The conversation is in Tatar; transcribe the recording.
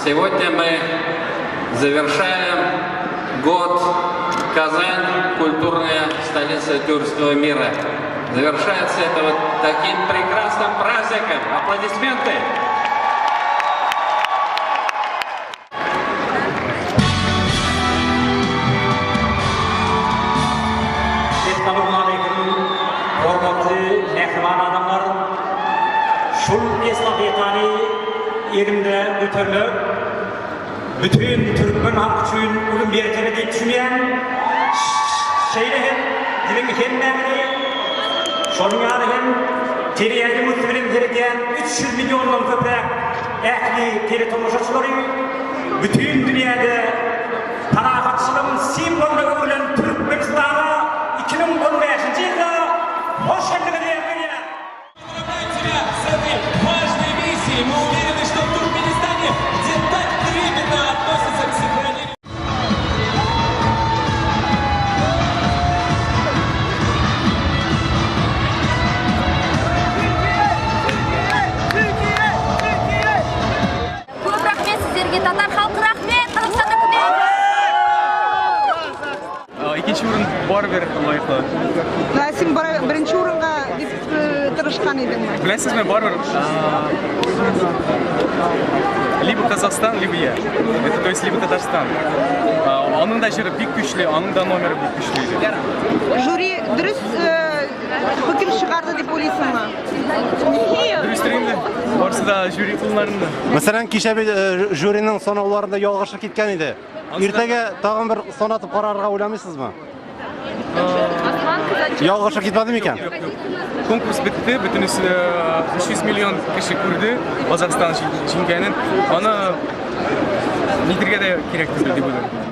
Сегодня мы завершаем год Казань, культурная столица тюркского мира. Завершается это вот таким прекрасным праздником. Аплодисменты! Essalamu hormatly mähriban adamlar! Şul estafetany elimde götermek bütin türkmen halky üçin uly mertebe diýip düşünýän. Şeýle hem siziň hemmäňizi, şonuň ýaly hem teleýaýlym üsti bilen seredýän 300 milliondan köpräk ähli teletomaşaçylary bütin dünýäde parahatçylygyň simwolyna öwrülen Türkmenistana 2015-nji ýylda hoş geldiňiz diýip gelýär. Поздравляю тебя с этой важной миссией. Мы уверены, что в Туркменистане, где так трепетно относятся к сохранению Көп рахмет сіздерге, татар халқы, рахмет, Қазақстан үкіметі! Икенче урын барыбер лаеклы. Ә син беренче урынга дип тырышкан идеңме? Беләсезме, барыбер либо Казахстан, либо я. Это то есть либо Татарстан. Аның да җыры бик көчле, аның да номеры бик көчле иде. Жюри дөрес хөкем чыгарды дип уйлыйсыңмы? Дөрестер инде. Барысы да жюри кулларында. Мәсәлән, кичә бит жюриның санауларында ялгышлык киткән иде. Иртәгә тагын бер санатып карарга уйламыйсызмы? Ялгышлык китмәде микән? Юк, юк. Конкурс бетте, бөтенесе 300 миллион кеше күрде Казахстан җиңгәнен. Аны нитергә дә кирәк түгел дип уйлыйм.